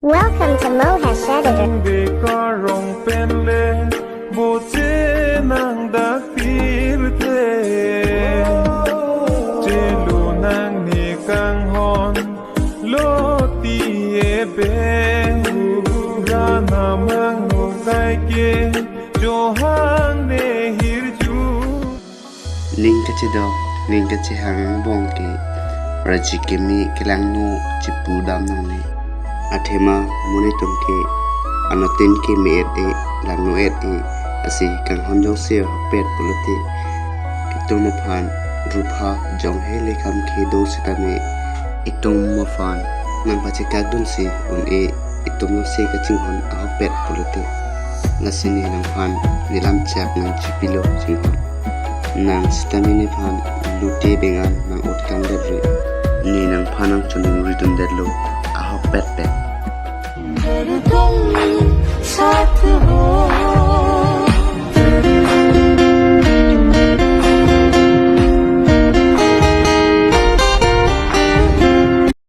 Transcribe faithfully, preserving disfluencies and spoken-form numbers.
Welcome to Mohesh Editor. Nang de karong pen le boche nang dak pirthe. Chelo nang ne kanghon lo ti e pe. Ra namang no kai ke jo hang ne hirju. Ning kachedok, ning kachehang angbong ke, raji keme kelangno chipu dam nangne. Athema monit atum ke, anotin ke me-et-e, langno-et-e, lasi kanghon jongsi ahokpet pulote, itum aphan rupha jong hele kam kedo sitame, itum aphan nangpachekak dunsi un-e, itum jongsi kachinghon ahokpet pulote. Lasi ne nangphan nelam chak nangchipilo chinghon. Nang sitame nephan lute bengan nang-ot kangdet ri. Ne nangphan nangchoningri dundetlo ahokpetpet.